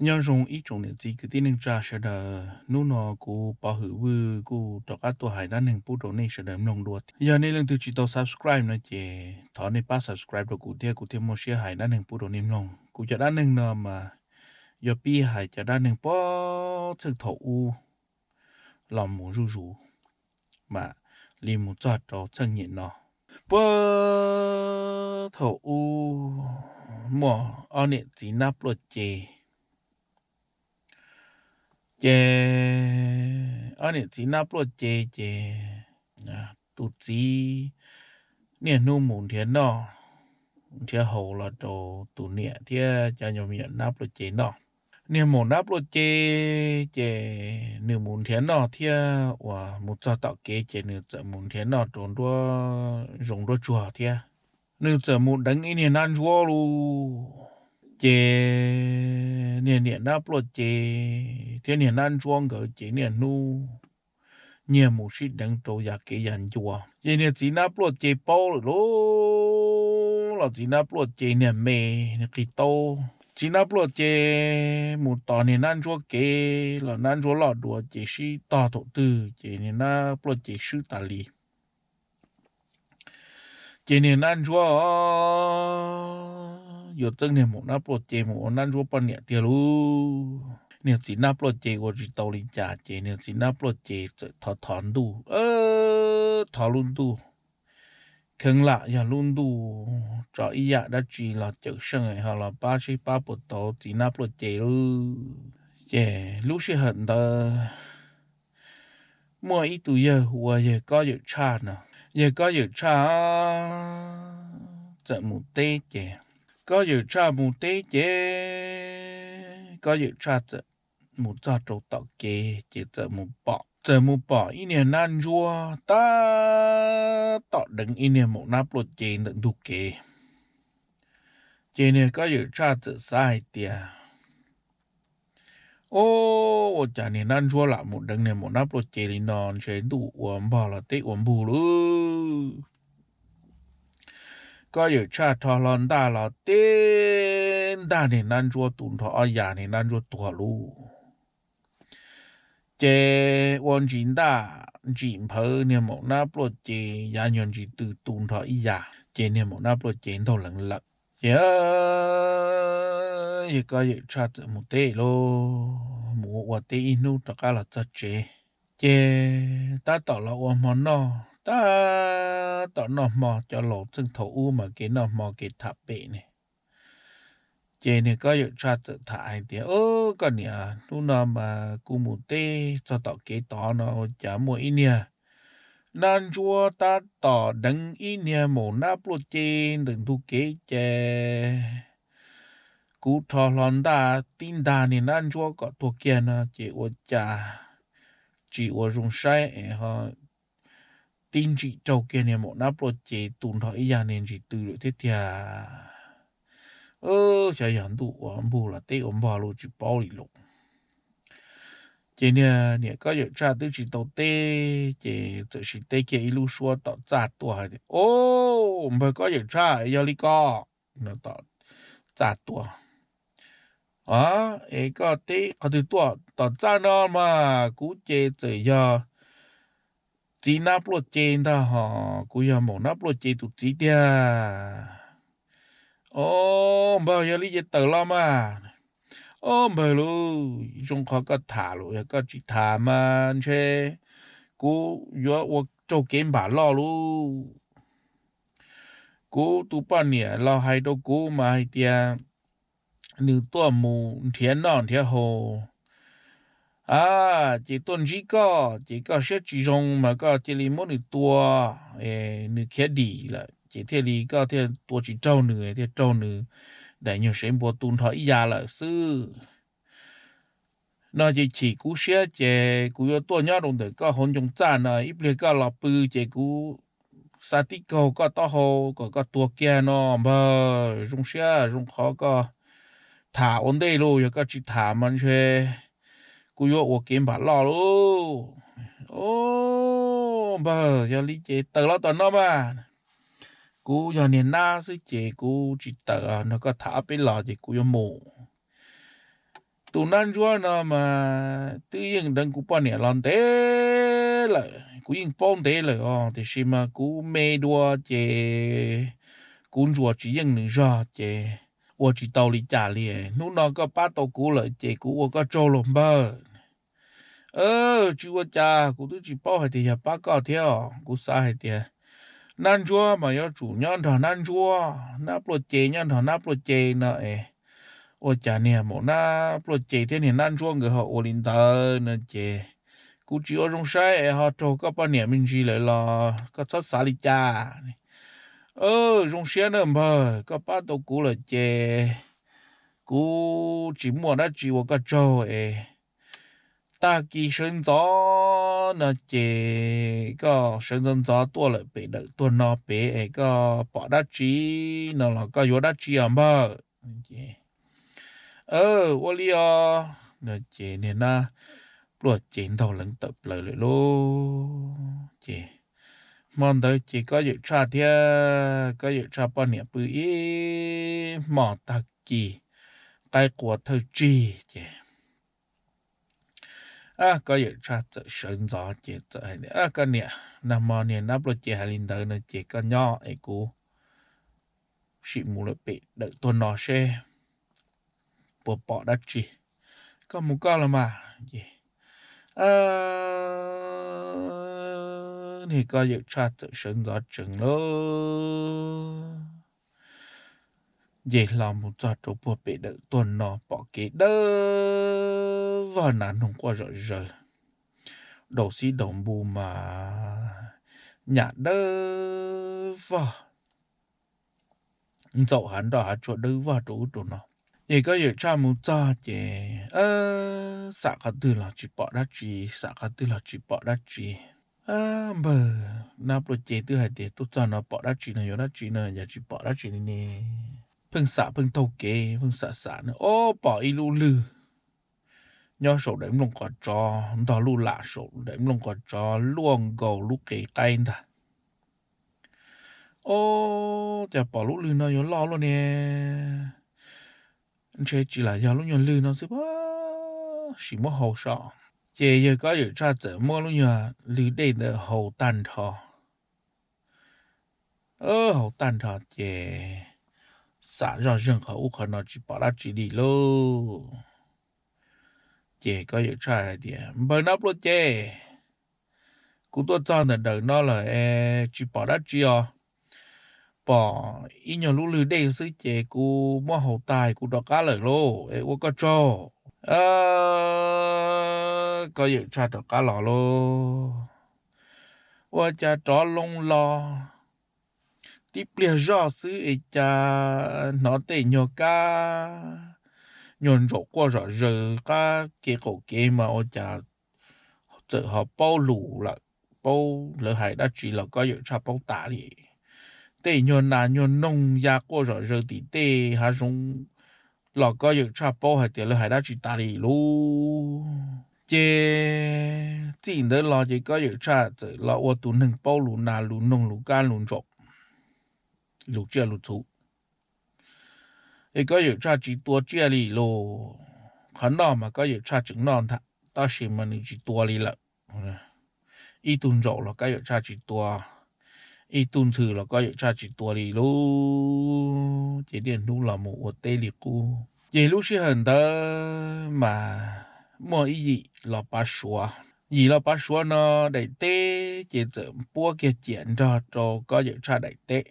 Nyob zoo ib tsoom niam txiv kwv tij neej tsa sawv daws, hnub no kuv Pov Hwm Vwj kuj rov qab tuaj hais dab neeg pub rau nej sawv daws mloog dua. Yog nej leej twg tsis tau subscribe no ces thov nej pab subscribe rau kuv thiab kuv thiaj muaj siab hais dab neeg pub rau nej mloog. Kuv cov dab neeg no mas yuav pib hais cov dab neeg puag txheej thaum ub los mus zuj zus, mam li mus txog rau txheej niaj no. Puag thaum ub muaj ob niam txiv nab pluaj ce. Ces ob niam txiv nab pluaj ce ces tus txiv niaj hnub mus nrhiav noj nrhiav haus los rau tus niam thiab cov me nyuam nab pluaj ce noj. Niag maum nab pluaj ce ces nws mus nrhiav noj thiab uas mus txog tom kev ces nws txawm mus nrhiav noj rau nruab zoov nruab tsuag thiab. Nws txawm mus deev ib niag nab ntsuab lauj. Ces niag niam nab pluaj ce thiab niag nab ntsuab nkawd ces niaj hnub nyiag mus sib deev rau yam kev yam ncua. Ces niag txiv nab pluaj ce paub lawm lauj, los txiv nab pluaj ce niag me, niag qis taub. Txiv nab pluaj ce mus tos niag nab ntsuab kev los nab ntsuab loj dua ces sib tog thaum twg ces niag nab pluaj ce swb tas li. Ces niag nab ntsuab yuav txeeb niag maum nab pluaj ce mus ua nab ntsuab poj niam tiag lauj. Niag txiv nab pluaj ce ua tsis tau li cas ces niag txiv nab pluaj ce txawm thov thov ntuj, thov lub ntuj, kheev lam yog lub ntuj tso ib yam dab tsi los cawm seej ho los pab seb pab puas tau txiv nab pluaj ce lauj. Ces lub sij hawm ntawd muaj ib tug yawg hu ua yawg Kob Yawm Tshaj no. Yawg Kob Yawm Tshaj txawm mus teb ces, Kob Yawm Tshaj mus teb ces Kob Yawm Tshaj txawm mus txog rau tom kev ces txawm mus pom, txawm mus pom ib niag nab ntsuab tab tom deev ib niag maum nab pluaj ce ntawm ntug kev. Ces niag Kob Yawm Tshaj txawm xav hais tias, Ub, ua cas niag nab ntsuab lam mus deev niag maum nab pluaj ce li no, ntshe ntuj ua npog los teb ua npug lauj. Kob Yawm Tshaj rho hlo ntaj los teb ntag niag nab ntsuab tu nrho ob yas, niag nab ntsuab tuag lauj. Ces ua ntsis ntaj ntsim nphawv niag maum nab pluaj ce yav nyuag ntsis tw tu nrho ib yas ces niag maum nab pluaj ce ntaug leev lawm. Ces yawg Kob Yawm Tshaj txawm mus teb lauj, mus ua ua teb ib hnub rov qab los txog tsev. Ces tab tom los ua hmo noj, tab tom noj hmo, cov laus txheej thaum ub mas kev noj hmo kev tham pem ne. Ces niag Kob Yawm Tshaj txawm tham hais tias, Ub, koj niam, hnub no mas kuv mus teb txog tom kev tod no ua cas muaj ib niag nab ntsuab tab tom deev ib niag maum nab pluaj ce ntawm ntug kev ces kuv rho hlo ntaj tib ntag niag nab ntsuab kom tuag kiag no ces ua cas tsis ua zoo saib es ho tib ntsim raug kiag niag maum nab pluaj ce tu nrho ib yas niag ntsis tw lawm thiab tiag. Xyov yog ntuj ua npug los teb ua npog los tsis paub li lauj. Ces niag niam Kob Yawm Tshaj twb tsis tau teb ces txawm sis teb kiag ib lub suab tom txaj tuaj hais tias, Ub, npawg Kob Yawm Tshaj, yog li ko, tom txaj tuaj, es koj teb qhov twg tuaj? Tom txaj no mas kuv ces txawm yog txiv nab pluaj ce ntag hos, kuv yog maum nab pluaj ce tus txiv tiag. Ob, npawg, yog li ces tawm los mas. Ob, npawg lauj, zoo qhov koj tham lauj, yog koj tsis tham mas ntshe kuv yuav ua raug kev npam loj lauj. Kuv tus poj niam los hais rau kuv mas hais tias nws tuaj mus nrhiav noj nrhiav haus, a, ces tuaj ntsib koj ces koj siab tsis zoo mas koj cia li muab nws tua, nws khiav dim lawm ces thiaj li koj thiaj tua tsis raug nws, thiaj raug nws daim nyuag sev npua tu nrho ib yas lawm xwb. No ces chim kuv siab ces kuv yuav tuaj nyob rau ntawm koj hauv ncoo txaj no, ib pliag koj los pw ces kuv xa tib kaug koj taub hau kom koj tuag kiag no npawg. Zoo siab zoo qhov koj tham ua ntej lauj, yog koj tsis tham mas ntshe kuv yuav ua kev npam loj lauj. Ob, npawg, yog li ces tawm los tom no mas. Kuv yog niag nab xwb ces kuv tsis tawm, nrog koj tham ob peb los ces kuv yuav mus. Tus nab ntsuab no mas twb yeej deev kuv poj niam los ntev lawm, kuv yeej paub ntev lawm os, tiam sis mas kuv me dua ces kuv ntsuas tsis yeej nws zog ces ua tsis tau li cas li. Hnub no koj pab tau kuv lawm ces kuv ua koj tsaug los npawg. Tsis ua cas, kuv twb tsis paub hais tias yog pab koj thiab os. Kuv xav hais tias nab ntsuab mas yuav tsum nyob nrog nab ntsuab, nab pluaj ce nyob nrog nab pluaj ce no es ua cas niag maum nab pluaj ce thiab niag nab ntsuab nkawd ho ua li ntawd no ces kuv tsis ua zoo saib es ho raug koj poj niam me ntsis lawm los koj txhob xav li cas. Zoo siab nawb npawg, koj pab tau kuv lawm ces kuv tsis muaj dab tsi ua koj tsaug es tag kis sawv ntxov no ces koj sawv ntxov ntxov tuaj lawm pem dawm tuag no pem es koj pom dab tsi no los koj yuav dab tsi os npawg? Ua li os no ces niag nab pluaj ce ntaug leev tawm plaws lawm lauj. Ces hmo ntawd ces Kob Yawm Tshaj thiab Kob Yawm Tshaj poj niam pw ib hmo tag kis qaib qua thawj tsig ces Kob Yawm Tshaj txawm sawv ntxov ces txawm hais tias, Koj niam, nag hmo niag nab pluaj ce hais li ntawd no ces koj nyob es kuv sim mus lawm pem dawm tuag no seb puas pom dab tsi. Koj mus koj los mas. Ces niag Kob Yawm Tshaj txawm sawv ntxov tsees lawm, nce hlo mus txog rau puag pem dawm tuag no pom kev dawb vog, nas noog quaj zom zaws, daus xib daus npu mas nyam dawb vog, ntxaum hav nroj hav tsuag dawb vog rau ub rau no. Ces Kob Yawm Tshaj mus txog ces xam qhov twg los tsis pom dab tsi, xam qhov twg los tsis pom dab tsi. Npawg, nab pluaj ce twb hais tias tuaj txog no pom dab tsi no yuav dab tsi no, yog tsis pom dab tsi li ne? Pheej xam pheej taug kev, pheej xam xam no, ob, pom ib lub lwg nyob saum daim nplooj qos tsov, ntog luj lam saum daim nplooj qos tsov luaj nkaus lub qe qaib ntag. Ob, cas pom lub lwg no yuav loj luaj ne? Ntshe tsis lam yog lub nyuag lwg no xwb, sim muab hau so. Ces yawg Kob Yawm Tshaj txawm muab lub nyuag lwg dej ntawd hau tag nrho. Hau tag nrho ces xam zoj zeeg qhov ub qhov no tsis pom dab tsi li lauj. Ces Kob Yawm Tshaj hais tias, Npawg nab pluaj ce, kuv tuaj txog ntawm dawm no lawm es tsis pom dab tsi os. Pom ib nyuag lub lwg dej xwb ces kuv muab hau tag kuv rov qab lawm lauj, es ua koj tsaug. Kob Yawm Tshaj rov qab los lauj. Ua cas rov loo los tib pliag zoj xwb es cas hnov tej nyuag kab nyuag ntsaum quaj zom zaws qab kev qaum kev mas ua cas txawm ho paub lus lawm, paub lawv hais dab tsi los Kob Yawm Tshaj paub tas li. Tej nyuag nas nyuag noog ya quaj zom zaws tim tej hav zoov los Kob Yawm Tshaj paub hais tias lawv hais dab tsi tas li lauj. Ces txij ntawd los ces Kob Yawm Tshaj txawm los ua tus neeg paub lus nas lus noog lus kab lus ntsaum, lus tsiaj lus txhu. Es Kob Yawm Tshaj tsis tua tsiaj li lauj. Qhov noj mas Kob Yawm Tshaj tseem noj ntag, tab sis mas nws tsis tua li lawm. Ib tug ntsaum los Kob Yawm Tshaj tsis tua, ib tug ntxhw los Kob Yawm Tshaj tsis tua li lauj. Ces niaj hnub los mus ua teb li qub. Ces lub sij hawm ntawd mas muaj ib yim los pav suav. Yim los pav suav no daim teb ces txawm puab kiag ciam nrog rau Kob Yawm Tshaj daim teb.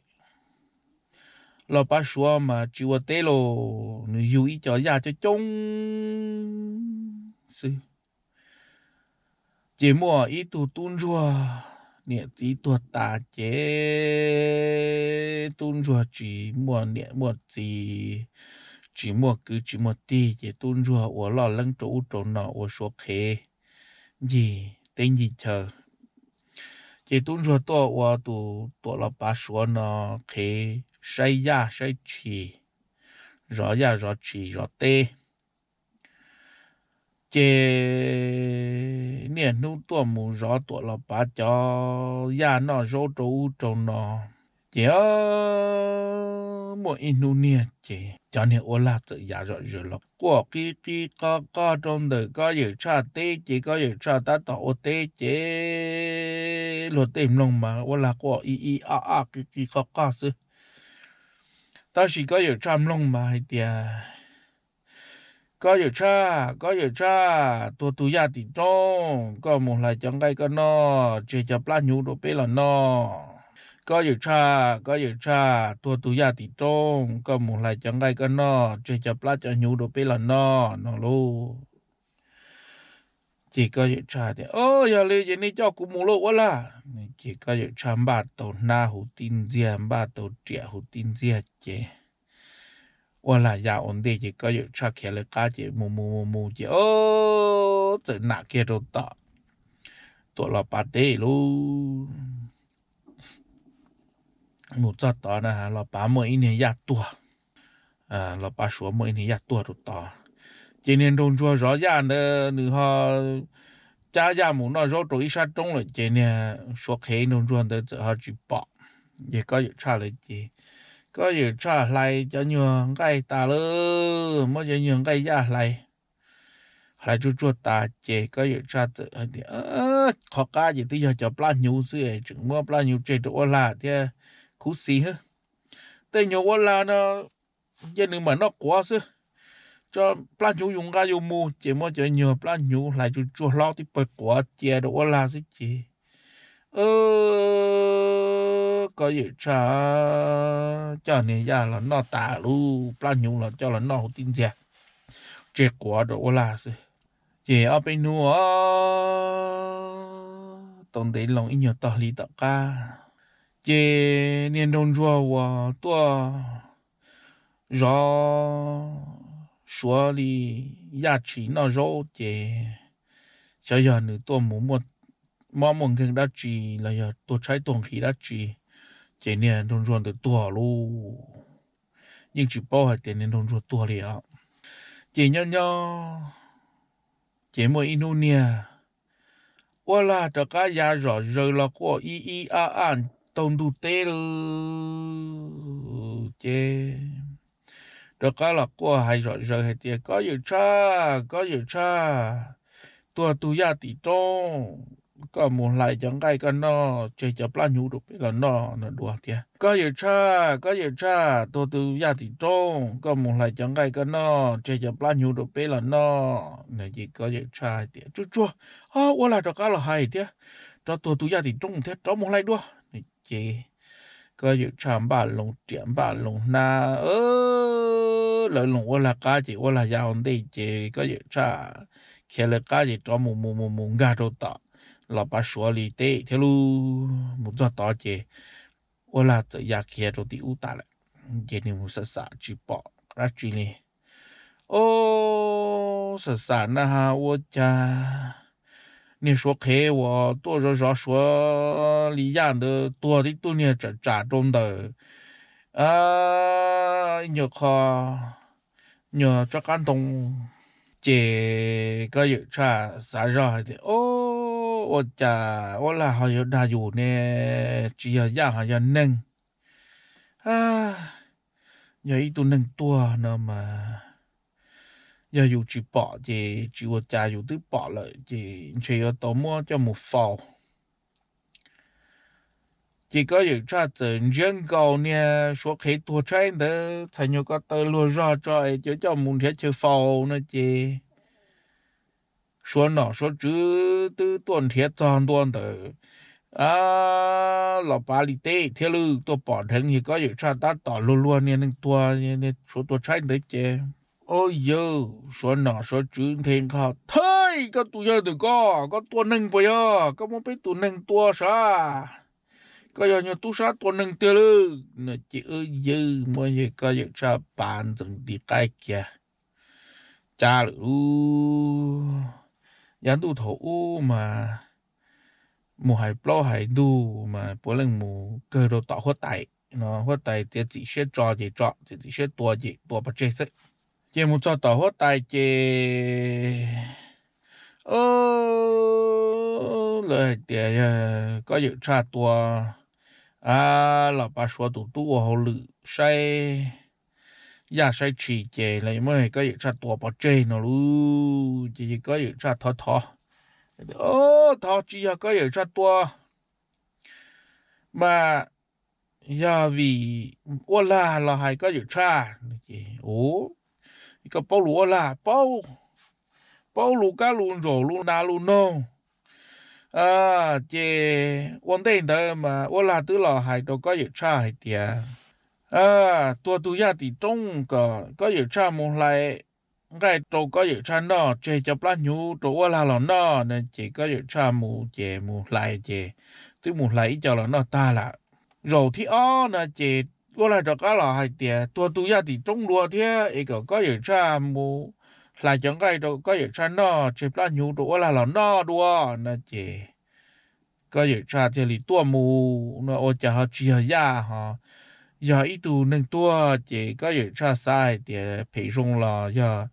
Los pav suav mas tsis ua teb lauj, nws yug ib co yaj coob coob xwb. Ces muaj ib tug tub ntsuag niam txiv tuag tas ces tub ntsuag tsis muaj niam muaj txiv, tsis muaj kwv tsis muaj tij, ces tub ntsuag ua loj leeb rau ub rau no ua suav qhev ncig teb ncig chaw. Ces tub ntsuag tuaj ua tus tuam los pav suav no qhev saib yaj saib tshis, zov yaj zov tshis zov teb. Ces niaj hnub tuaj mus zov tuam los pav cov yaj noj zaub rau ub rau no. Ces muaj ib hnub niag ces cov niag uab lag txawm ya zom zaws los quaj qi qi qo qo rau ntawm Kob Yawm Tshaj teb, ces Kob Yawm Tshaj tab tom ua teb ces luag tej mloog mas uab lag quaj ib ib ob ob qi qi qo qo xwb. Tab sis Kob Yawm Tshaj mloog mas hais tias, Kob Yawm Tshaj, Kob Yawm Tshaj, tuag tus yaj tim roob, koj mus hlais cov nqaij koj noj, tseg cov plab hnyuv rau peb los noj. Kob Yawm Tshaj, Kob Yawm Tshaj, tuag tus yaj tim roob, koj mus hlais cov nqaij koj noj, tseg cov plab cov hnyuv rau peb los noj no lauj. Ces Kob Yawm Tshaj tias, Au, yog li ces nej coj kuv mus lauj uab lag. Ces Kob Yawm Tshaj npaj tau hnab huv tib ntxiag, npaj tau riam huv tib ntxiag ces uab lag ya ua ntej ces Kob Yawm Tshaj khiav lawv qab ces mus mus mus mus ces txawm nam kiag rau tom Tuam Los Pav teb lauj. Mus txog tod na Los Pav muaj ib niag yaj tuag, Los Pav Suav muaj ib niag yaj tuag rau tod. Ces niag nraug ntsuag zov yaj ntawd nws ho cab yaj mus noj zaub rau ib sab roob lawm ces niag Suav qhev nraug ntsuag ntawd txawm ho tsis pom. Ces Kob Yawm Tshaj lawv ces Kob Yawm Tshaj hlais cov nyuag nqaij tas lawm, muab cov nyuag nqaij yaj hlais, hlais tsuag tsuag tas ces Kob Yawm Tshaj txawm hais tias, Qhov qab ces twb yog cov plab hnyuv xwb, tseem muab plab hnyuv tseg rau uab lag thiab khuv xim hwb. Tej nyuag uab lag no cia nws mam noj quav xwb, tso plab hnyuv yus nqa yus mus. Ces muab cov nyuag plab hnyuv hlais tsuag tsuag hlob tib pawg quav cia rau uab lag xwb ces Kob Yawm Tshaj coj niag yaj los noj tas lub plab hnyuv los coj los noj huv tib ntxiag, tseg quav rau uab lag xwb. Ces ob peb hnub tau ntev loo ib nyuag tog hli tom qab, ces niag nraug ntsuag uas tuaj zov Suav li yaj tshis noj zaub ces xyov yog nws tuaj mus mob muaj nkeeg dab tsi los yog tuag tshaib tuag nqhis dab tsi, ces niag nraug ntsuag ntawd tuag lauj. Yeej tsis paub hais tias niag nraug ntsuag tuag li os. Ces nyob nyob ces muaj ib hnub niag uab lag rov qab ya zom zaws los quaj ib ib ab ab taug ntug teb lawm ces rov qab los quaj hais zom zaws hais tias, Kob Yawm Tshaj, Kob Yawm Tshaj, tuag tus yaj tim roob, koj mus hlais cov nqaij koj noj, tseg cov plab hnyuv rau peb los noj no dua thiab. Kob Yawm Tshaj, Kob Yawm Tshaj, tuag tus yaj tim roob, koj mus hlais cov nqaij koj noj, tseg cov plab hnyuv rau peb los noj no ces Kob Yawm Tshaj hais tias, Tsuag tsuag, ob uab lag rov qab los hais thiab, rov tuag tus yaj tim roob thiab, rov mus hlais dua. Ces Kob Yawm Tshaj npaj loo riam npaj loo hnab, lawv loo uab lag qab ces uab lag ya ua ntej ces Kob Yawm Tshaj khiav lawv qab ces rov mus mus mus mus nkag rau tom Los Pav Suav li teb thiab lauj. Mus txog tod ces uab lag txawm ya khiav rau tim ub tas lawm, ces nws mus xam xam tsis pom dab tsi li. Ob, xam xam na has ua cas niag Suav qhev uas tuaj zov zov Suav li yaj ntawd tuag tib tug niag tsam tsam rau ntawm ib nyuag qho nyuag tsob qab ntoo. Ces Kob Yawm Tshaj xav zoj hais tias, Ob, ua cas uab lag ho yuav dag yus ne? Tsis yog yaj ho yog neeg. Yog ib tug neeg tuag no mas yog yus tsis pom ces tsis ua cas, yus twb pom lawm ces ntshe yuav tau muab coj mus faus. Ces Kob Yawm Tshaj txawm ntsiab nkaus niag Suav qhev tuag tshaib ntawd txhais nyuag ko taw luag zog tso es coj mus nrhiav chaw faus no ces Suav nom Suav tswv twb tuaj nrhiav txog ntua ntawm Los Pav li teb thiab lawm, tuaj pom dheev yog Kob Yawm Tshaj tab tom luag luag niag neeg tuag, Suav tuag tshaib ntawd ces, Ob yawg, Suav nom Suav tswv nthe nqho, Thaij, koj tus yawg ntawm koj, koj tua neeg puas yog? Koj muab peb tus neeg tua sav? Koj yog nyuag tub sab tua neeg tiag lawm no ces, Ob yawg, muab yawg Kob Yawm Tshaj pav ntxeev ti qaib kiag cab lawm lauj. Yav ntuj thaum ub mas mus hais plaub hais ntug mas puav leej mus kawg rau tom huab tais no, huab tais txiav txim siab tso ces tso, txiav txim siab tua ces tua pov tseg xwb. Ces mus txog tom huab tais ces, o, lawv hais tias yog Kob Yawm Tshaj tua, a, los pab Suav tus tub ua hauj lwm saib yaj saib tshis ces los muab Kob Yawm Tshaj tua pov tseg no lauj. Ces Kob Yawm Tshaj thov thov, thov tsis yog Kob Yawm Tshaj tua, mas yog vim Uab Lag los hais Kob Yawm Tshaj. Koj paub lus Uab Lag, paub, paub lus kab lus ntsaum lus nas lus noog. Ces ua ntej ntawd mas Uab Lag twb los hais rau Kob Yawm Tshaj hais tias, tuag tus yaj tim roob kom Kob Yawm Tshaj mus hlais nqaij rau Kob Yawm Tshaj noj, tseg cov plab hnyuv rau Uab Lag los noj no. Ces Kob Yawm Tshaj mus ces mus hlais ces twb mus hlais ib co los noj tag lawm. Zaum thib ob no ces Uab Lag rov qab los hais tias, tuag tus yaj tim roob dua thiab es kom Kob Yawm Tshaj mus hlais cov nqaij rau Kob Yawm Tshaj noj, tseg plab hnyuv rau Uab Lag los noj dua no. Ces Kob Yawm Tshaj thiaj li tuaj mus no. Ua cas ho tsis yog yaj ho yog ib tug neeg tuag? Ces Kob Yawm Tshaj xav hais tias phem zoo los yog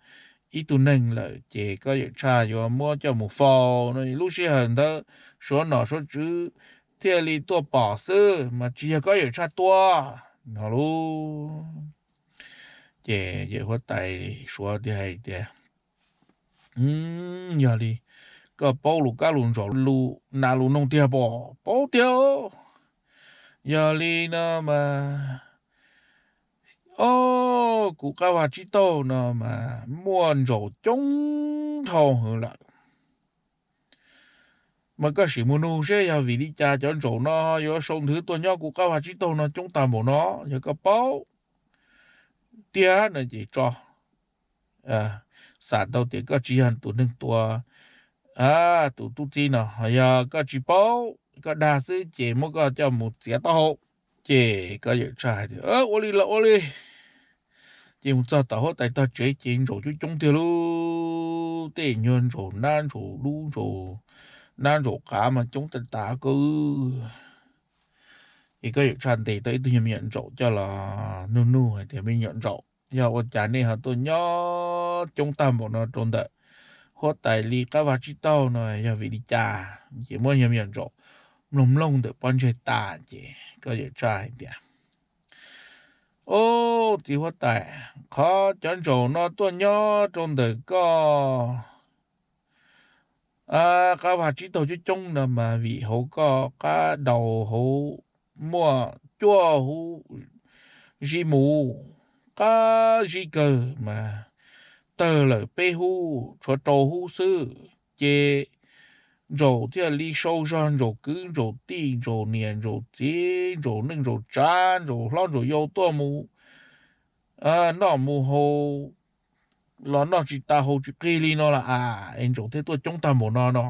ib tug neeg lawm ces Kob Yawm Tshaj yuav muab coj mus faus no. Lub sij hawm ntawd Suav nom Suav tswv thiaj li tuaj pom xwb mas tsis yog Kob Yawm Tshaj tua no lauj. Ces yawm huab tais Suav thiaj hais tias, yog li koj paub lus kab lus ntsaum lus nas lus noog tiag pom? Paub tiag. Yog li no mas, o, kuv qab vag tsib taug no mas muaj ntsaum coob dhau hwv lawm. Mas koj sim mus nug seb yog vim li cas cov ntsaum no yuav sau nthwv tuaj nyob kuv qab vag tsib taug no coob tag npaum no. Yog koj paub tiag no ces tso, xam tau tias koj tsis yog tus neeg tua tus tub txib no. Yog koj tsis paub, koj dag xwb ces muab koj coj mus txiav taub hau. Ces Kob Yawm Tshaj hais tias, ua li los ua li. Ces mus txog tom huab tais tog tsev ces ntsaum coob coob tiag lauj, tej nyuag ntsaum nab ntsaum lub ntsaum nab ntsaum qav mas coob tas tas kawg. Ces Kob Yawm Tshaj ntes tau ib tug nyuag me nyuam ntsaum coj los nug nug hais tias, me nyuam ntsaum, yog ua cas nej ho tuaj nyob coob tag npaum no rau ntawm huab tais li qab vag tsib taug no yog vim li cas? Ces muab nyuag me nyuam ntsaum mloog mloog ntawm pob ntseg tas ces Kob Yawm Tshaj hais tias, o, txiv huab tais, qhov cov ntsaum no tuaj nyob rau ntawm koj qab vag tsib taug coob coob no mas vim hauv koj qab daus hauv muaj cuaj hub zib mus, qab zib kawg mas tawg lawm peb hub, tshuav rau hub xwb. Ces ntsaum thiaj li sau zog, ntsaum kwv ntsaum tij, ntsaum niam ntsaum txiv, ntsaum neej ntsaum tsav, ntsaum hlob ntsaum yau tuaj mus noj mus haus los noj tsis tas haus tsis qig li no las as, es ntsaum thiaj tuaj coob tag npaum no no.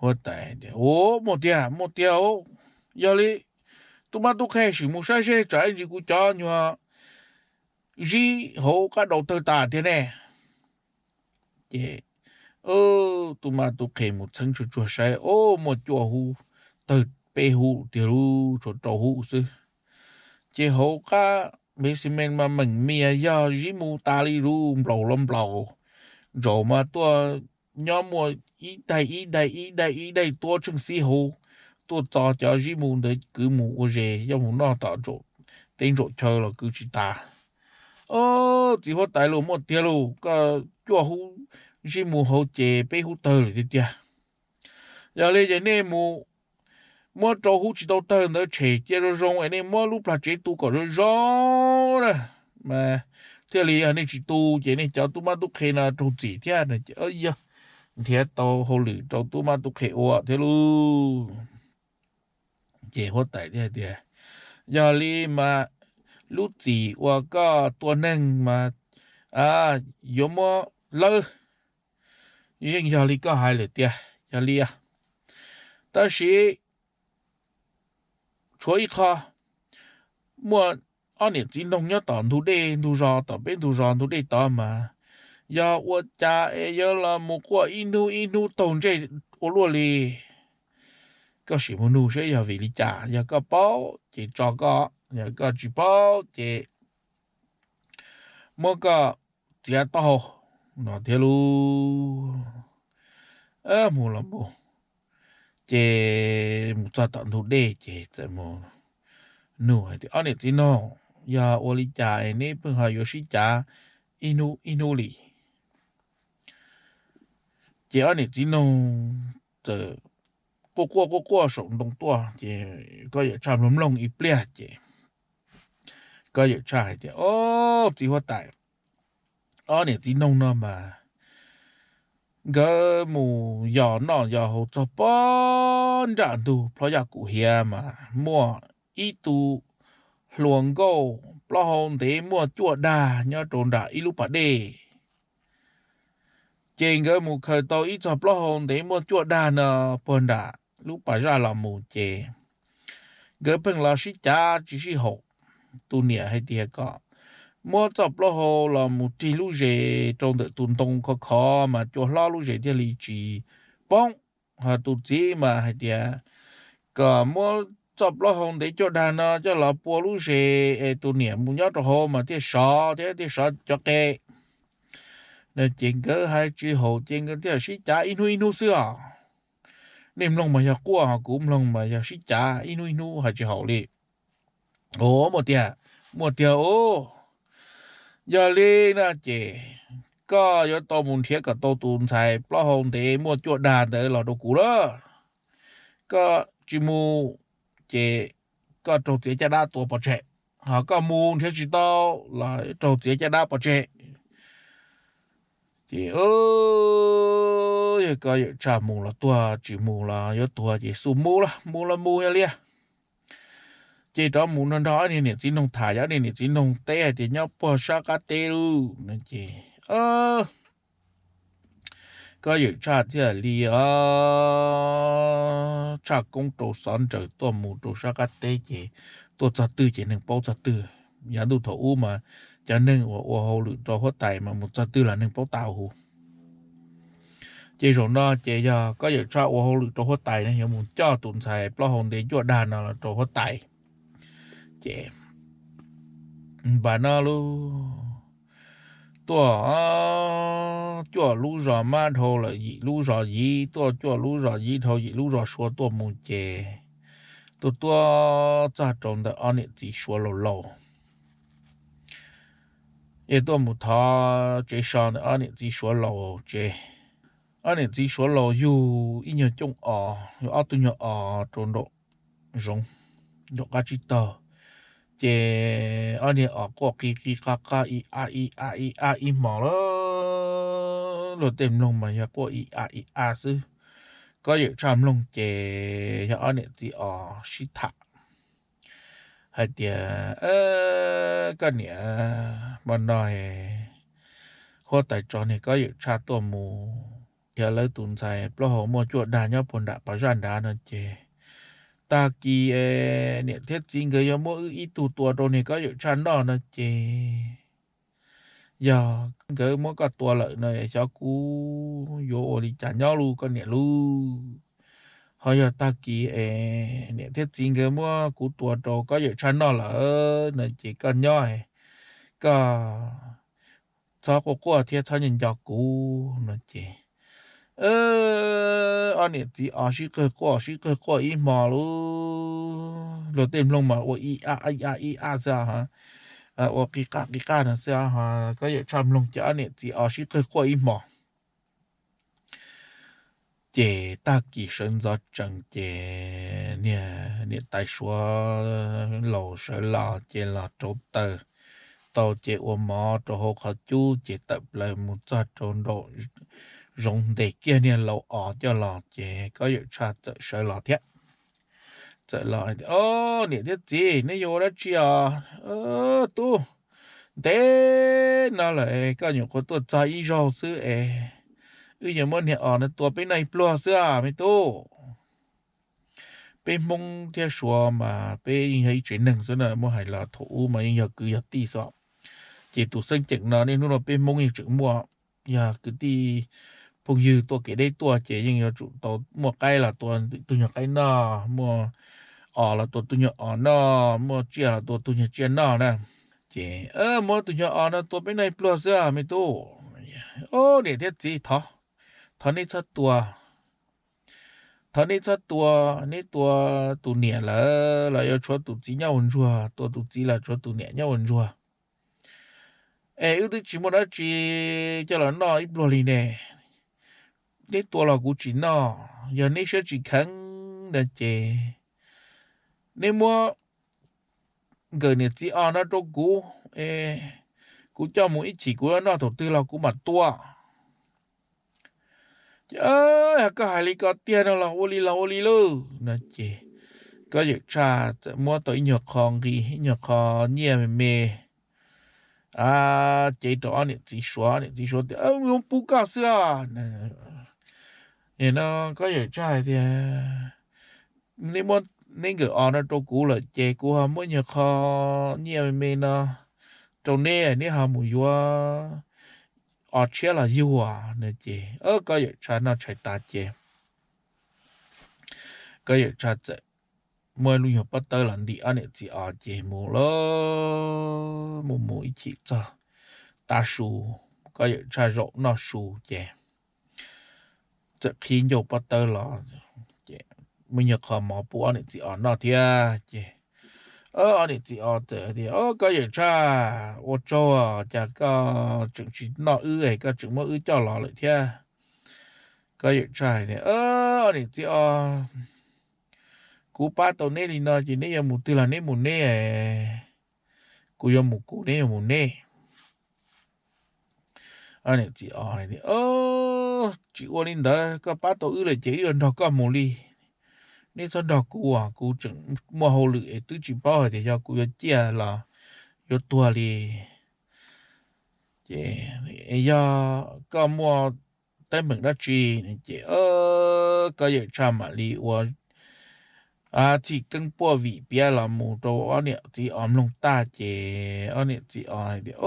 Huab tais, u, muaj tiag, muaj tiag. Yog li tub mab tub qhe sim mus saib seb tsam ib ntsis kuv cov nyuag zib hauv qab daus tawg tas tiag ne. Ces tub mab tub qhe mus txheeb tsuag tsuag saib, o, muaj cuaj hub tawg peb hub tiag lauj, tshuav rau hub xwb. Ces hauv qab npev xi me mas meem mias yog zib mus tas li lauj, nplaum los nplaum. Ntsaum mas tuaj nyob muaj ib daim ib daim ib daim ib daim tuab tsheej xib hauv, tuaj txo cov zib mus ntawd kwv mus ua zes, yog mus noj tom teb ntsaum chaw los kwv tsis tas. O, txiv huab tais lauj, muaj tiag lauj, koj cuaj hub zib mus hauv ces peb hub tawg lawm tiag tiag. Yog li ces nej mus muab rau hub tsis tau tawg ntawd tshem cia zoo zoo es nej muab lub plag tsev tu kom zoo zoo na, mas thiaj li yog nej tsis tu ces nej cov tub mab tub qhe no raug txim thiab no. Ces yog nrhiav tau hauj lwm rau tub mab tub qhe ua thiab lauj. Ces huab tais thiaj tias, yog li mas lub txim uas koj tua neeg mas yuav muab lawb, yeej yog li koj hais lawm tiag, yog li. Tab sis tshuav ib qho, muaj ob niam txiv noog nyob tom ntug dej ntug zos, tom peb ntug zos ntug dej tod mas, yog ua cas es yuav los mus quaj ib hnub ib hnub taug ntsej ua luaj li. Koj sim mus nug seb yog vim li cas, yog koj paub ces tso koj, yog koj tsis paub ces muab koj txiav taub hau no thiab lauj. Mus los mus, ces txog tom ntug dej ces txawm mus nug hais tias, Ob niam txiv noog, yog ua li cas es neb pheej ho yuav sib cav ib hnub ib hnub li? Ces ob niam txiv noog txawm quaj quaj quaj quaj saum ntoo tuaj, ces Kob Yawm Tshaj mloog mloog ib pliag ces Kob Yawm Tshaj hais tias, Ob, txiv huab tais, ob niam txiv noog no mas nkawd mus yos noj yos haus txog pob nram ntug plhob yaj kum hiav mas muaj ib tug hluas nkauj plaub hau ntev muaj cuaj dag nyob rau nram ib lub pas dej. Ces nkawd mus khaws tau ib txog plaub hau ntev muaj cuaj dag no puag nram lub pas zaj los mus ces nkawd pheej los sib cav tsis sib haum. Tus niam hais tias kom muab txoj plaub hau los mus rig lub zes rau ntawm tus ntoo khov khov mas cua hlob lub zes thiaj li tsis poob. Ho tus txiv mas hais tias kom muab txoj plaub hau ntev cuaj dag no coj los pua lub zes es tus niam mus nyob rau hauv mas thiaj sov thiab thiaj sov cov qe. No ces nkawd hais tsis haum ces nkawd thiaj sib cav ib hnub ib hnub xwb os. Nej mloog mas yog quaj, ho kuv mloog mas yog sib cav ib hnub ib hnub hais tsis haum li. Ua, muaj tiag, muaj tiag os. Yog li no ces koj yuav tau mus nrhiav kom tau tus ntxhais plaub hau ntev muaj cuaj dag ntawd los rau kuv lawm. Koj tsis mus ces koj raug txiav caj dab tua pov tseg, ho koj mus nrhiav tsis tau los raug txiav caj dab pov tseg. Ces yog Kob Yawm Tshaj mus los tuag, tsis mus los yuav tuag ces xub mus los mus los mus yog li. Ces rov mus nrog nrog ob niag niam txiv noog tham, yog ob niag niam txiv noog teb hais tias nyob puag sab qab teb lub no ces Kob Yawm Tshaj thiaj li tshaj koob rau xov nraws tuaj mus rau sab qab teb ces tuaj txog twg ces neeg paub txog twg. Yav ntuj thaum ub mas cov neeg uas ua hauj lwm rau huab tais mas mus txog twg los neeg paub tas huv. Ces zaum no ces yog Kob Yawm Tshaj ua hauj lwm rau huab tais ne, yuav mus coj tus ntxhais plaub hau ntev cuaj dag no los rau huab tais. Ces npaj no lub tuaj cuaj lub zos mab dhau lawm yim lub zos yiv, tuaj cuaj lub zos yiv dhau yim lub zos sua tuaj mus ces tuaj tuaj txog rau ntawm ob niam txiv suav laus laus. Es tuaj mus thov tsev so ntawm ob niam txiv suav laus tsev. Ob niam txiv suav laus yug ib nyuag cooj os, yug ob tug nyuag os rau nraum zoov, nraum qab tsib taug. Ces ob niag os quaj qi qi qaj qaj ib a ib a ib a ib hmos lawm, luag tej mloog mas yog quaj ib a ib a xwb. Kob Yawm Tshaj mloog ces yog ob niam txiv os sib tham hais tias, Koj niam, hmo no huab tais tso niag Kob Yawm Tshaj tuaj mus nrhiav lawv tus ntxhais plaub hau muaj cuaj dag nyob puag nram pas zaj nrad no ces tag kis niam thiab txiv nkawd yuav muab wb ib tug tua rau niag Kob Yawm Tshaj noj no ces yog nkawd muab koj tua lawm no xyov kuv yuav ua li cas nyob lub koj niam lub. Ho yog tag kis es niam thiab txiv nkawd muab kuv tua rau Kob Yawm Tshaj noj lawm no ces koj nyob, koj txhob quaj quaj thiab txhob nco nco kuv no ces ob niam txiv os sib qawg quaj sib qawg quaj ib hmo lub, luag tej mloog mas ua ib a ib a ib a xwb, ua qi qaj qi qaj no xwb. Kob Yawm Tshaj mloog ces ob niam txiv os sib qawg quaj ib hmo. Ces tag kis sawv ntxov tsees ces niag niam tais suav laus sawv los ces los rauv taws tau ces ua mov rau hauv qhov cub ces tawm plaws mus txog rau nraum zoov ntes kiag niag laus os coj los ces Kob Yawm Tshaj txawm sawv los thiab. Txawm los tias, Ob niam thiab txiv, neb yuav ua dab tsi os? Tub, ntev no lawm koj nyuam qhuav tuaj txog ib zaug xwb es wb yuav muab niag os no tua peb noj ib pluag xwb os me tub. Peb Hmoob thiab Suav mas peb yeej yog ib tsev neeg xwb na, muab hais los thaum ub mas yeej yog kwv yog tij xwb. Ces tus xeeb ceem no niaj hnub no peb Hmoob yeej tseem muaj, yog kwv tij phooj ywg tuaj kev deb tuaj ces yeej yuav tsum tau muaj qaib los tua tug nyuag qaib noj, muaj os los tua tug nyuag os noj, muaj tsiaj los tua tug nyuag tsiaj noj na. Ces muab tus nyuag os no tua peb noj ib pluag xwb me tub. Ob niam thiab txiv, thov, thov neb txhob tua. Thov neb txhob tua, neb tua tus niam lawm los yuav tshuav tus txiv nyob ua ntsuag, tua tus txiv los tshuav tus niam nyob ua ntsuag. Es wb twb tsis muaj dab tsi coj los noj ib pluag li ne. Neb tua los kuv tsis noj, yog neb siab tsis kheev na ces neb muab nkawm niam txiv os no rau kuv, kuv coj mus ib chim kuv yuav noj thaum twg los kuv mam tua. Ces, Yog koj hais li ko tiag no los ua li los ua li lauj, no ces Kob Yawm Tshaj txawm muab tau ib nyuag qho nqi, ib nyuag qho nyiaj me me cev rau ob niam txiv suav. Ob niam txiv suav tias, Yuav pub koj xwb os. Nim no Kob Yawm Tshaj hais tias, Neb muab neb nkawm os no rau kuv lawm ces kuv ho muab nyuag qho nyiaj me me no rau neb, neb ho mus yuav os tshiab los yug. No ces Kob Yawm Tshaj noj tshais tas ces Kob Yawm Tshaj txawm muaj lub nyuag pob tawb los ntim ob niam txiv os ces mus lawm. Mus mus ib chim txog tav su, Kob Yawm Tshaj zaum noj su ces txawm qhib ncauj pob tawb los, muaj nyuag qho mov pub ob niam txiv os noj thiab ces ob niam txiv os txawm tias, Kob Yawm Tshaj, ua tsaug, cas koj tseem tsis noj wb es koj tseem muab wb coj los lawm thiab? Kob Yawm Tshaj hais tias, Ob niam txiv os, kuv pab tau neb li no ces neb yuav mus twg los neb mus neb, kuv yuav mus kuv, neb yuav mus neb. Ob niam txiv os hais tias, Tsis ua li ntawd, koj pab tau wb lawm ces wb yuav nrog koj mus li. Neb txhob nrog kuv, kuv tseem muaj hauj lwm es twb tsis paub hais tias yog kuv yuav ciaj los yuav tuag li. Ces yog koj muaj teeb meem dab tsi, ces Kob Yawm Tshaj mam li ua txhij keeb puaj vim piav los mus rau ob niam txiv os mloog tag ces ob niam txiv os hais tias,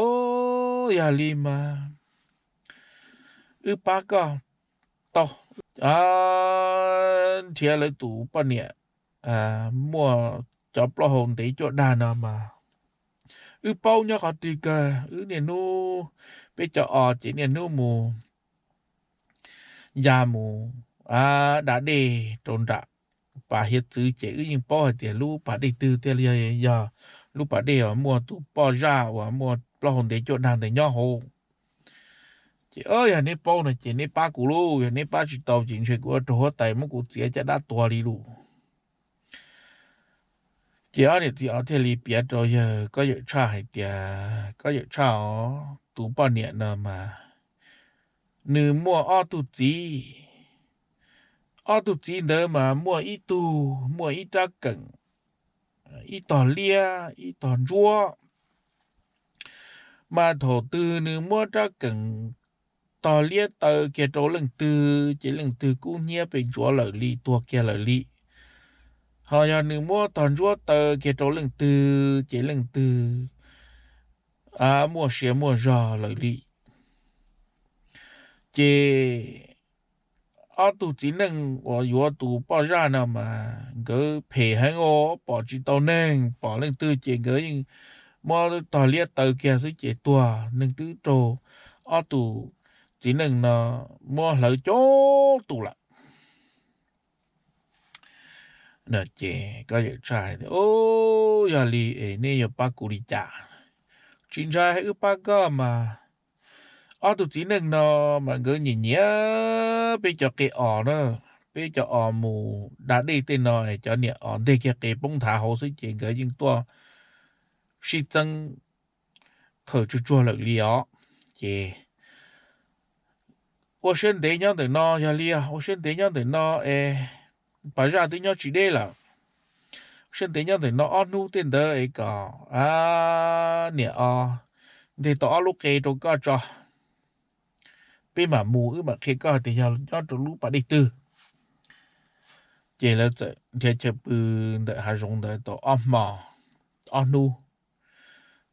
Yog li mas wb pab koj tau, nrhiav lawv tus poj niam muaj cov plaub hau ntev cuaj dag no mas wb paub nyob qhov twg kawg. Wb niaj hnub, peb cov os ces niaj hnub mus ya mus da dej rau nram pas hiav txwv ces wb yeej paub hais tias lub pas dej twg thiaj li yog lub pas dej uas muaj tus poj zaj uas muaj plaub hau ntev cuaj dag ntawd nyob hauv. Ces yog neb paub no ces neb pab kuv lauj, yog neb pab tsis tau ces ntshe kuv ua rau huab tais muab kuv txiav caj dab tuag li lauj. Ces ob niam txiv os thiaj li piav rau yawg Kob Yawm Tshaj hais tias, Kob Yawm Tshaj os, tus poj niam no mas nws muaj ob tug txiv. Ob tug txiv ntawd mas muaj ib tug muaj ib rab keem, ib tog liab ib tog ntsuab. Mas thaum twg nws muab rab keem tog liab taw kiag rau leej twg ces leej twg kub hnyiab pes ntsuav lawm li, tuag kiag lawm li. Ho yog nws muab tog ntsuab taw kiag rau leej twg ces leej twg muaj sia muaj zog lawm li. Ces ob tug txiv neej uas yuav tus poj zaj no mas nkawd phem heev os, pom tsis tau neeg, pom leej twg ces nkawd yeej muab tog liab taw kiag xwb ces tuag. Neeg twb raug ob tug txiv neej no muab hlawv coob tus lawm. Ces Kob Yawm Tshaj hais tias, Yog li es neb yuav pab kuv li cas? Tsis ntshai, wb pab koj mas. Ob tug txiv neej no mas nkawd nyiam nyiam peb cov qe os na, peb cov os mus da dej tej no, cov niam os nteg kiag qe poob nthav hauv xwb ces nkawd yeej tuaj sib txeeb khawm tsuag tsuag lawm li os. Ces ua siab ntev nyob ntawm no, yog li ua siab ntev nyob ntawm no es pas zaj twb nyob tsis deb lawm. Ua siab ntev nyob ntawm no ob hnub tej ntawd es kom niam os nteg tau ob lub qe rau koj tso, peb mam mus wb mam qhia koj tias yog nyob rau lub pas dej twg. Ces lawv txawm nrhiav chaw pw ntawm hav zoov ntawd tau ob hmo ob hnub,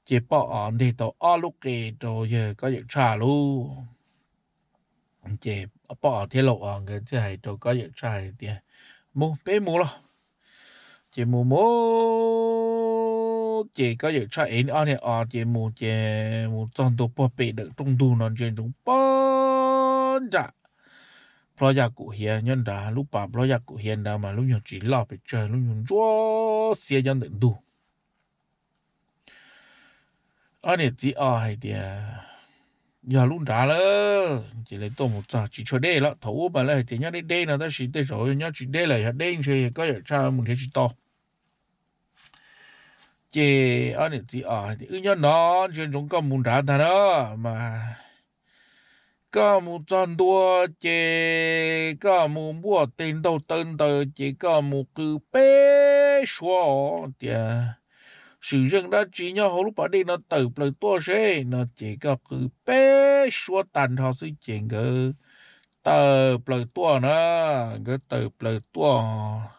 ces poj os nteg tau ob lub qe rau yawg Kob Yawm Tshaj lauj. Ces poj os thiab laus os nkawd thiaj hais rau Kob Yawm Tshaj hais tias, Mus, peb mus los. Ces mus mus ces Kob Yawm Tshaj ev ob niag os ces mus ces mus txog ntua puag pem dawm rooj ntug no ntsia ntsoov pob nram plhob yaj kum hiav nyob nrad, lub pas plhob yaj kum hiav nrad mas lub nyuag tsis loj pes tsawg, lub nyuag ntsuab xiab nyob ntawm ntug. Ob niam txiv os hais tias, yog lub nrad lawm ces lawv tuaj mus txog tsis tshua deb lawm. Thaum ub mas lawv hais tias nyob deb deb no, tab sis tej zaum nyob tsis deb lawm, yog deb ntshe Kob Yawm Tshaj mus nrhiav tsis tau. Ces ob niam txiv os hais tias, wb nyob no, ntsia ntsoov koj mus nrad ntag na, mas koj mus txog ntua ces koj mus npuaj teg ntaug taw ntawd ces koj mus qw peb suab os, tias Swm Zeej dab tsi nyob hauv lub pas dej no tawm plaws tuaj seb no, ces koj qw peb suab tag nrho xwb ces nkawd tawm plaws tuaj na, nkawd tawm plaws tuaj.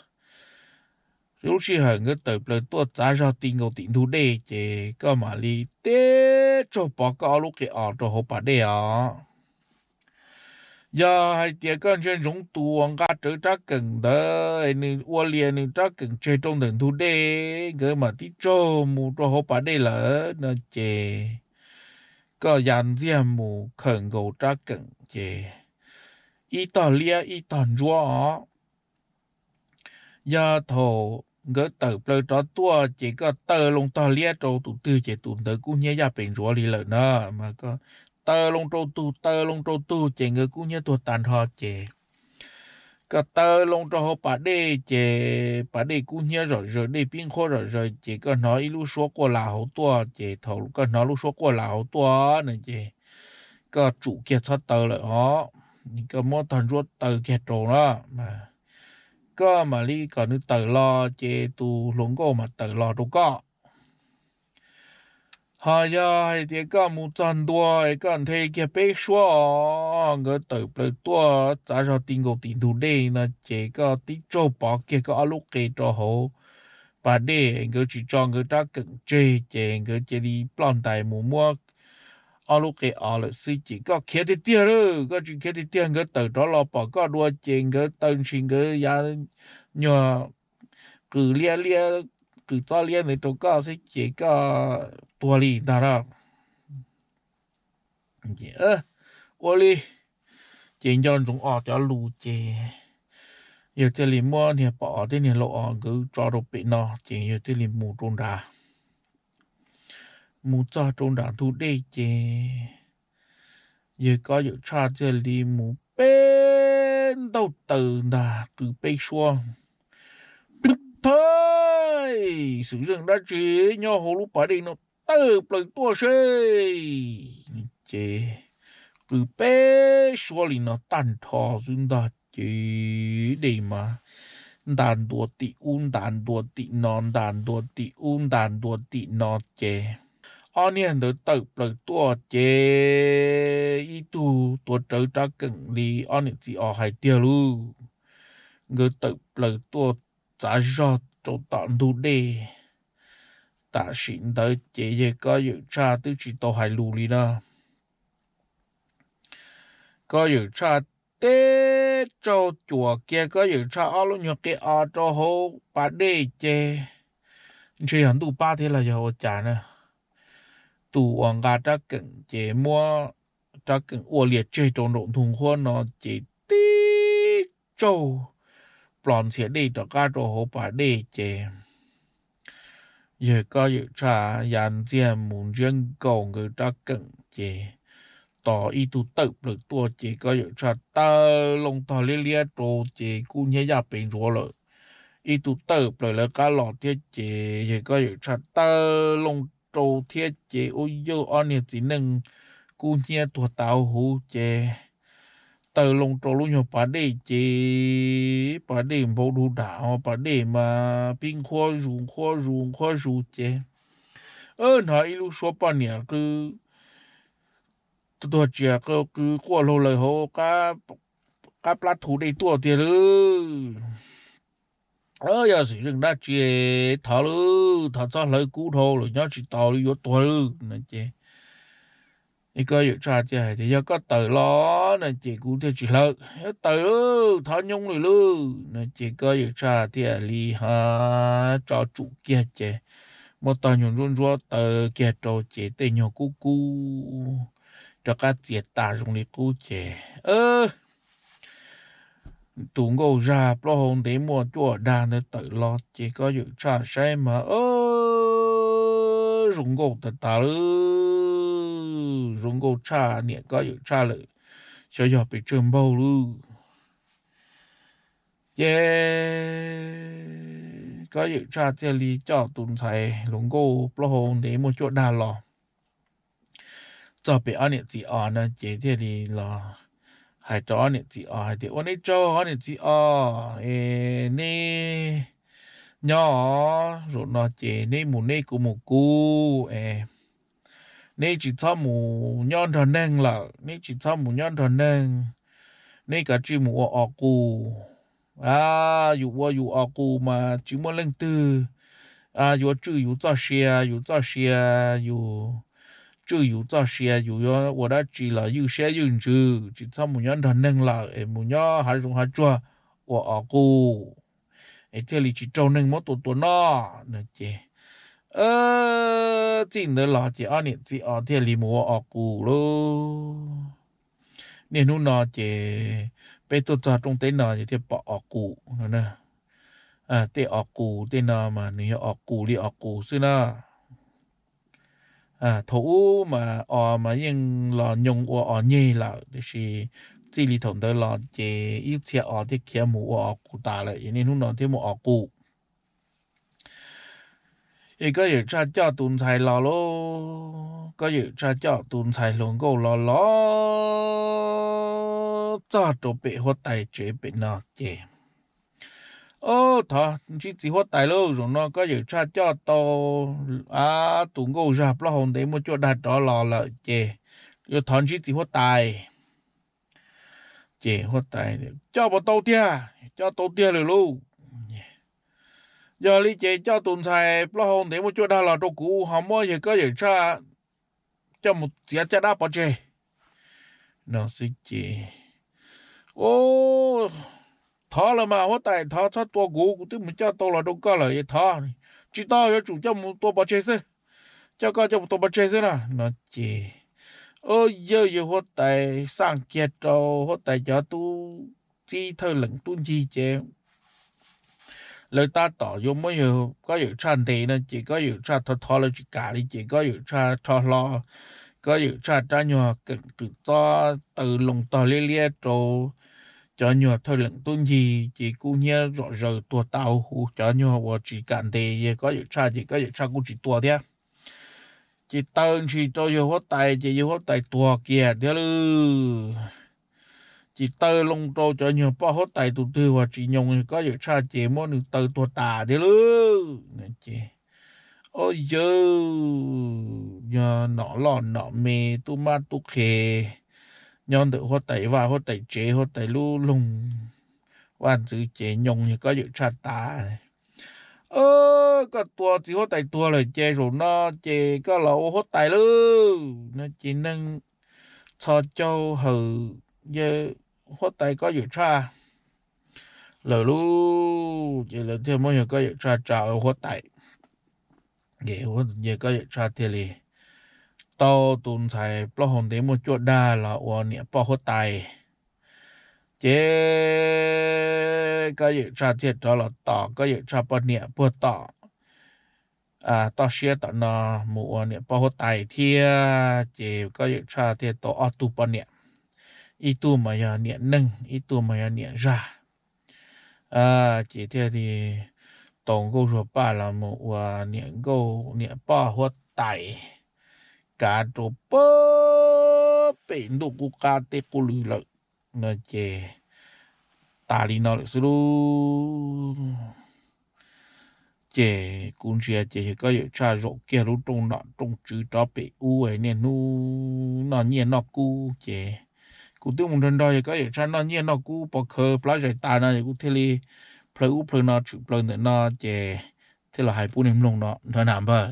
Lub sij hawm nkawd tawm plaws tuaj txav zog ti nkaus tim ntug dej ces koj mam li tib tsaug pov koj ob lub qe os rau hauv pas dej os. Yog hais tias koj ntsia ntsoov tus uas nqa rawv rab keem ntawd, nws ua lias nws rab keem tseg rau ntawm ntug dej, nkawd mam tib tsaug mus rau hauv pas dej lawm no ces koj ya ntxiag mus khawm nkaus rab keem ces ib tog liab ib tog ntsuab os. Yog thaum nkawd tawm plaws rov tuaj ces koj taw loo tog liab rau tus twg ces tus ntawd kub hnyiab yaj pes ntsuav li lawm na, mas koj taw loo rau tug, taw loo rau tug ces nkawd kub hnyiab tuag tag nrho ces koj taw loo rau hauv pas dej ces pas dej kub hnyiab zom zaws, dej pib nqhuab zom zaws ces koj hnov ib lub suab quaj lam hauv tuaj, ces thaum koj hnov lub suab quaj lam hauv tuaj no ces koj tsum kiag txhob taw lawm os, koj muab tog ntsuab taw kiag rau na, koj mam li kom nws tawm los ces tus hluas nkauj mam tawm los rau koj. Ho yog hais tias koj mus txog ntua es koj nthe kiag peb suab os, nkawd tawm plaws tuaj txav zog ti nkaus tim ntug dej no ces koj tib tsaug pov kiag koj ob lub qe rau hauv pas dej, nkawd tsis tso nkawd rab keem tseg ces nkawd cia li ploj ntais mus muab ob lub qe os lawm xwb ces koj khiav tiag tiag lawm, koj tsis khiav tiag tiag nkawd tawm rov los pom koj dua ces nkawd taw ntshis nkawd ya nyuag qws liab liab, qws txob liab ntawd rau koj xwb ces koj tuag li ntag na. Ua li ces nco ntsoov os cov lus ces yawg thiaj li muab niag pom os thiab niag lau os nkawd tso rau pem no ces yawg thiaj li mus rau nrad. Mus txog rau nram ntug dej ces yawg Kob Yawm Tshaj thiaj li mus peb ntaug taw ntag qw peb suab, Thawj, Xwm Zeej dab tsi nyob hauv lub pas dej no tawm plaws tuaj seb. Ces qw peb suab li no tag nrho xwb ntag ces dej mas nta ntua tim ub nta ntua tim no nta ntua tim ub nta ntua tim no ces ob niag ntawd tawm plaws tuaj ces ib tug tuav rawv rab keem li ob niam txiv os hais tiag lauj. Nkawd tawm plaws tuaj txav zog rau tom ntug dej. Tam sim ntawd ces yawg Kob Yawm Tshaj twb tsis tau hais lus li na. Kob Yawm Tshaj tib tsaug cuam kiag Kob Yawm Tshaj ob lub nyuag qe os rau hauv pas dej ces ntshe yog ntuj pab thiab los yog ua cas na, tus uas nqa rab keem ces muab rab keem ua lias tseg rau nraum ntug nqhuab no ces tib tsaug plos ntxhias dej rov qab rau hauv pas dej ces yawg Kob Yawm Tshaj ya ntxiag mus ntsiab nkaus nkawd rab keem ces tos ib tug tawm plaws tuaj ces Kob Yawm Tshaj taw loo tog liab liab rau ces kub hnyiab yaj pes ntsuav lawm. Ib tug tawm plaws lawv qab los thiab ces yawg Kob Yawm Tshaj taw loo rau thiab ces ua yawg ob niag txiv neej kub hnyiab tuag tas huv ces taw loo rau lub nyuag pas dej ces pas dej npau du dam, pas dej mas pib nqhuab zus nqhuab zus nqhuab zus ces hnov ib lub suab poj niam qw tuag tsias qw quaj laug lawm hauv qab plab thu dej tuaj tiag lauj. Yog Xwm Zeej dab tsi, thov lauj, thov txhob hlawv kub dhau lawm, nyob tsis tau li yuav tuag lauj no ces Kob Yawm Tshaj thiaj hais tias yog koj tawm los no ces kuv thiaj tsis hlawv, yog tawm lauj thov nyoo lawm lauj no ces Kob Yawm Tshaj thiaj li ho tso tsum kiag ces muab tog nyuag ntsuab ntsuab taw kiag rau ces tej nyuag kub kub rov qab txias tas zoo li qub ces, ub, tus nkauj zaj plaub hau ntev muaj cuaj dag ntawd tawm los ces Kob Yawm Tshaj saib mas zoo nkauj tas tas lawm, zoo nkauj tshaj niam Kob Yawm Tshaj lawm, xyov yog pes tsawg npaug lawm. Ces Kob Yawm Tshaj thiaj li coj tus ntxhais hluas nkauj plaub hau ntev muaj cuaj dag los txog pem ob niam txiv os no ces thiaj li los hais rau ob niam txiv os hais tias, Ua neb tsaug ob niam txiv os, es neb nyob zaum no ces neb mus neb kuv mus kuv es neb tsis txhob mus nyob nrog neeg lawm, neb tsis txhob mus nyob nrog neeg, neb kav tsij mus ua os qus. Yus ua yus os qus mas tsis muaj leej twg yuav tswj yus txoj sia, yus txoj sia, yus tswj yus txoj sia, yus yuav ua dab tsi los ywj siab ywj ntsws, tsis txhob mus nyob nrog neeg lawm es mus nyob hav zoov hav tsuag ua os qus es thiaj li tsis raug neeg muab tua tua noj no ces txij ntawd los ces ob niam txiv os thiaj li mus ua os qus lauj. Niaj hnub no ces peb tuaj txog rooj teb no ces thiaj pom os qus no. Tej os qus tej no mas nws yog os qus li os qus xwb na. Thaum ub mas os mas yeej los nyoo ua os nyeg lawm, tiam sis txij li thaum ntawd los ces ib txhia os thiaj khiav mus ua os qus tas lawm, niaj hnub no thiaj muaj os qus. Es Kob Yawm Tshaj coj tus ntxhais los lauj, Kob Yawm Tshaj coj tus ntxhais hluas nkauj los los txog rau pem huab tais tsev pem no ces, Ob, thov ntsib txiv huab tais lauj, zaum no Kob Yawm Tshaj coj tau tus nkauj zaj plaub hau ntev muaj cuaj dag rov los lawm ces yuav thov ntsib txiv huab tais. Ces huab tais, Coj puas tau tiag? Coj tau tiag lawm lauj. Yog li ces coj tus ntxhais plaub hau ntev muaj cuaj dag los rau kuv, ho muab yawg Kob Yawm Tshaj coj mus txiav caj dab pov tseg no xwb ces, Thov lawm mas huab tais, thov txhob tua kuv, kuv twb mus coj tau los rau koj lawm es thov. Tsis tau, yuav tsum coj mus tua pov tseg xwb, coj koj coj mus tua pov tseg xwb na no ces, o, yawg, yawg huab tais xaj kiag rau huab tais cov tub txib thawj leem tub ncig ces lawv tab tom yuav muab yawg Kob Yawm Tshaj ntes no ces Kob Yawm Tshaj thov thov lawv tsis kam li ces Kob Yawm Tshaj rho hlo Kob Yawm Tshaj rab nyuag keem qwm txob taw loo tog liab liab rau cov nyuag thawj leem tub ncig ces kub hnyiab zom zaws tuag tas huv huv. Cov nyuag uas tsis kam ntes yawg Kob Yawm Tshaj ces Kob Yawm Tshaj kuj tsis tua thiab. Ces taw ntshis rau yawg huab tais ces yawg huab tais tuag kiag thiab lawm. Ces taw loo rau cov nyuag poj huab tais tus twg uas tsis nyoo yawg Kob Yawm Tshaj ces muab nws taw tuag tas thiab lawm. Ces, o, yawg, yog nom loj nom me tub mab tub qhe nyob ntawm huab tais vaj huab tais tsev huab tais lub loog vaj ntxwv ces nyoo yawg Kob Yawm Tshaj tas. Koj tua txiv huab tais tuag lawm ces zaum no ces koj los ua huab tais lawm no ces neeg txhos caug hawm yawg huab tais Kob Yawm Tshaj lawm lauj. Ces lawv thiaj muab yawg Kob Yawm Tshaj tsa ua huab tais. Yawg Kob Yawm Tshaj thiaj li tau tus ntxhais plaub hau ntev muaj cuaj dag los ua niam poj huab tais. Ces Kob Yawm Tshaj thiaj rov los tos Kob Yawm Tshaj poj niam puag tom toj siab tom no mus ua niam poj huab tais thiab. Ces Kob Yawm Tshaj thiaj tau ob tug poj niam, ib tug mas yog niam neeg, ib tug mas yog niam zaj. Ces thiaj li tau Nkauj Zuag Paj los mus ua niam nkauj niam poj huab tais kav rau pem ntuj qub qab teb qub lw lawm no ces tas li no lawm xwb lauj. Ces kuv ntsia ces yawg Kob Yawm Tshaj zaum kiag lub rooj nom rooj tswv rov pem ub niaj hnub noj nyiaj noj kub ces kuv twb mus nrog nrog yawg Kob Yawm Tshaj noj nyiaj noj kub pov khawv plab zais tas no es kuv thiaj li plhaw ub plhaw no tshwm plaws ntawm no ces thiaj los hais pub nej mloog no nrog na npawg.